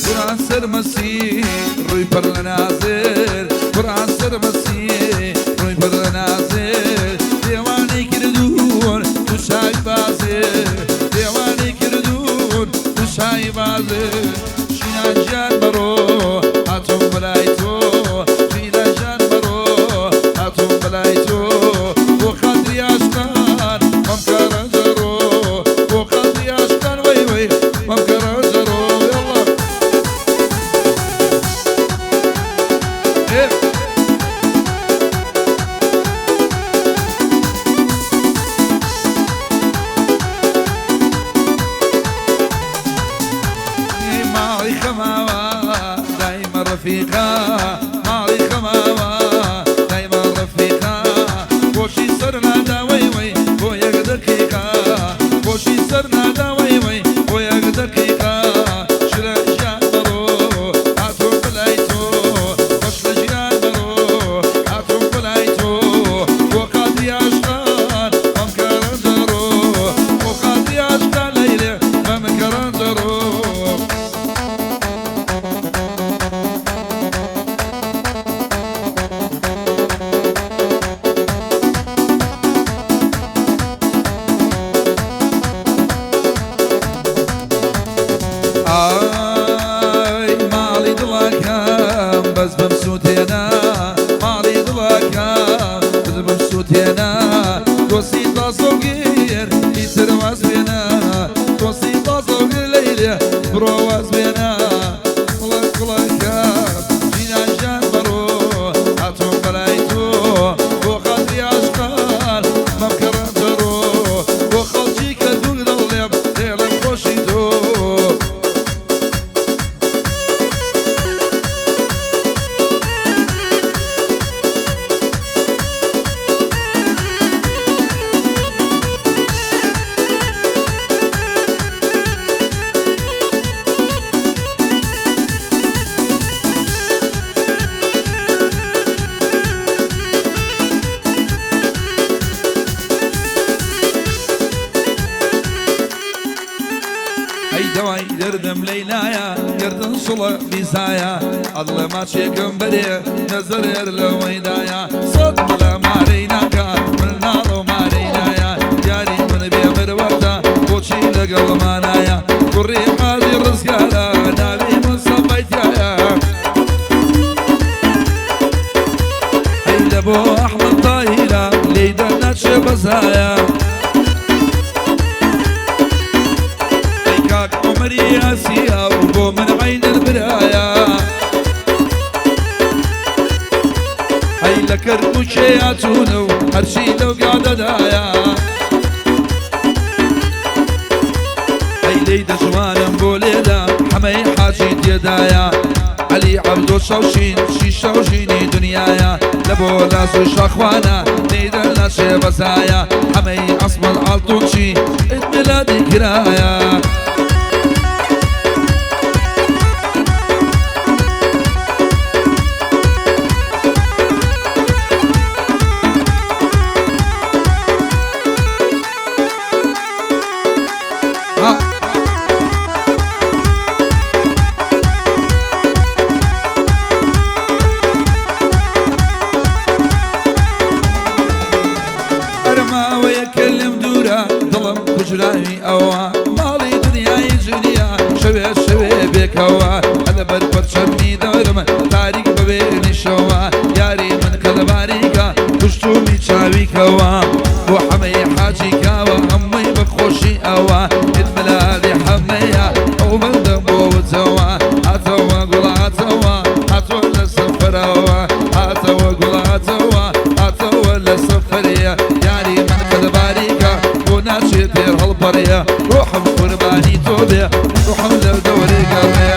قورآن سەرمەسی ڕووی پڕ لە نازر، قورآن سەرمەسی ڕووی پڕ لە نازر، دێوانەی کردوون تو شای بازێ، دێوانەی کردوون تو شای بازێ. شینا گیان بەڕۆ هاتووم بەلای تۆ، شینا گیان بەڕۆ هاتووم بەلای تۆ، بۆ خاتری عاشقان مەمکە ڕەنجەڕۆ، بۆ خاتری عاشقان وەی وەی مەمکە ڕەنجەڕۆ. یاڵڵا ئێ. ماڵی خەماوە دایمە ڕەفیقا، ماڵی خەماوە دایمە ڕەفیقا، خۆشی سەر نادا وەی وەی بۆ یەک دەقیقا، خۆشی سەر نادا وەی وەی بۆ یەک دەقیقا. شرە ژیان بەڕۆ هاتووم بەلای تۆ، خۆش لە ژیان بەڕۆ هاتووم بەلای تۆ، بۆ خاتری عاشقان مەمکە ڕەنجەڕۆ، بۆ خاتری عاشقان لەیلێ مەمکە ڕەنجەڕۆ. ئای ماڵی دڵەکەم بەس بم سووتێنە، ماڵی دڵەکەم بەس بم سووتێنە، دۆستی تازە و گیر ئیتر واز بێنە، دۆستی تازە و گیر لەیلێ بڕۆ واز بێنە. گوڵە گوڵەکەم ژینا ژیان بەڕۆ هاتووم بەلای تۆ، بۆ خاتری عاشقان مەمکە ڕەنجەڕۆ، بۆ خەڵکی کەرکووک دڵێم دێڵم خۆشی تۆ. ئەی دەوای دەردم لەیلایە گردن سڵە بیزایە، ئەڵێ ماچێکم بەرێ نەزەرێر لەوەیدایە، سەد بڵە مارەی ناکا من ناڵە و مارەیدایە، یاری من بێ مروەتە بۆچی لەگەڵمانایە، کوڕی حاجی ڕزگارە ناوی مستەفای تیایە. ئەی لە بۆ ئەحمەد تاهیرە لێی دەرناچێ بەزایە، ئەی کاک عومەری ئاسیا و بۆ من عەینەر برایە، ئەی لە کەرکووکێ هاتوونە و هەرچی لەو گادەدایە، ئەی لێی دەجوانم بۆ لێدا حەمەی حاجی تێدایە، عەلی عەبدۆ شەوشین شیشە و ژینی دنیایە، لە بۆ لاس و شاخوانە لێی دەرناچێ بەزایە، حەمەی عەسمەت ئاڵتونچی عید میلادی کرایە. ها. ئەرماوەیە کەلم دوورە دڵم کوژراوی ئەوە، ماڵی دنیای جنیا شەوێ شەوێ بێکەوە، لەبەر پەرچەمی دەرم تاریک بەوێنیشەوە، یاری من کەلەباریکە کوشتومی چاویکەوە، بۆ حەمەی حاجی کاوە هەمووی بە خۆشی ئەوە، ئیدملادی حەمەیە ئەو بەندە بۆ وتەوە، هاتەوە گوڵ هاتەوە هاتووە لە سەفەرەوە، هاتەوە گوڵ هاتەوە هاتەوە لە سەفەرەیە، یاری من قەدەباریکە بۆ ناچێ تێر هەڵپەڕیە، ڕۆحم قوربانی تۆ بێ ڕۆحم لە دەورەی گەڕێ.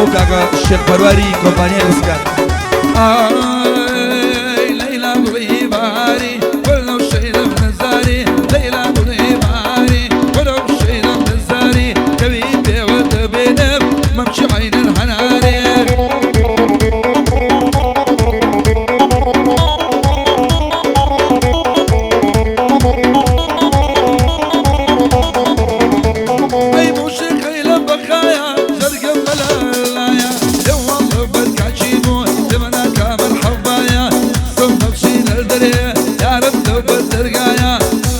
بۆ کاکە شێخ پەرواری کۆمپانیای ڕزگار. ئای لەیلا گوڵی باری وەرەو شەیدم نزاری، لەیلا گوڵی باری وەرەو شەیدم نزاری، کەوی پێوە دەبینم مەمچی عەینن هەنارێ. ئەی موسیقی لە بەخایە زەرگم بەلایە، ئێوەڵ بەرکاچی بوو دمنا کامل حەبایە، سم نەفسی لەدەرێ یارم لەبەر دەرگایە،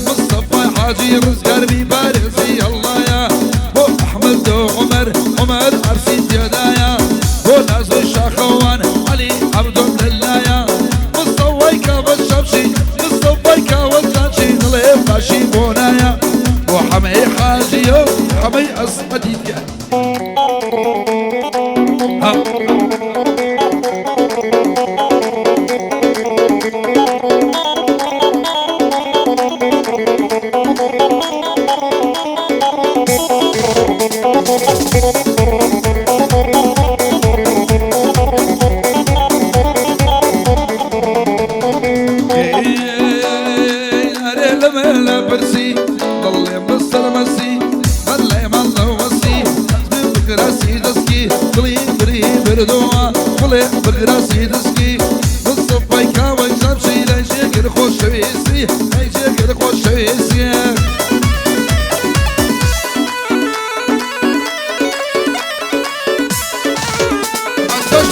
مستەفای حاجی ڕزگار بی پارێزی ئەڵڵایە، بۆ ئەحمەد و عومەر عومەر عەرسی تێدایە، بۆ نازۆی شاخەوان عەلی عەبدۆم لەلایە، مستەوای کاوە شەمشی مستەفای کاوە جانشی دڵێ باشی بۆ نایە، بۆ حەمەی حاجیە و حەمەی ئەسعەدی تیا. ها. ئەرێ لەمە لە پرسی دڵێم بەسەر مەسی بەلێ مەڵەوەسی بگراسی دەستکی دڵی بری بردووە بڵێ بگراسی دەستکی، مستەفای کاوەی شەمشی لای جێگر خۆشەویستی، لای جێگر خۆشەویستی. ئەستۆش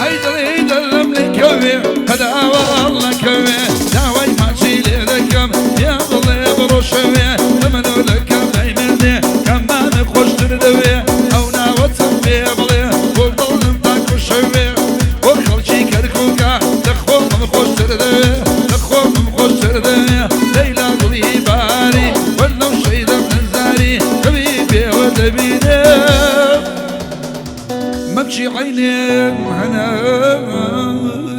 هەی دڵی دڵم لەکەوێ هەداوە لەکەوێ، داوای ماچی لێ دەکەم یا بڵێ بڕۆشەوێ، لەمنۆ لەکەم لای منێ کەمانە خۆشتر دەوێ، ئەو ناوەتم پێ بڵێ بۆ دڵم تاکوشەوێ، بۆ خەڵکی کەرکووکە لە خۆمم خۆشتر دەوێ، لە خۆمم خۆشتر دەوێ. لەیلا گوڵی باری وەلەو شەیدەم نزاری، کەوی پێوە دەبینێ مەمچی عەینێ هەناری.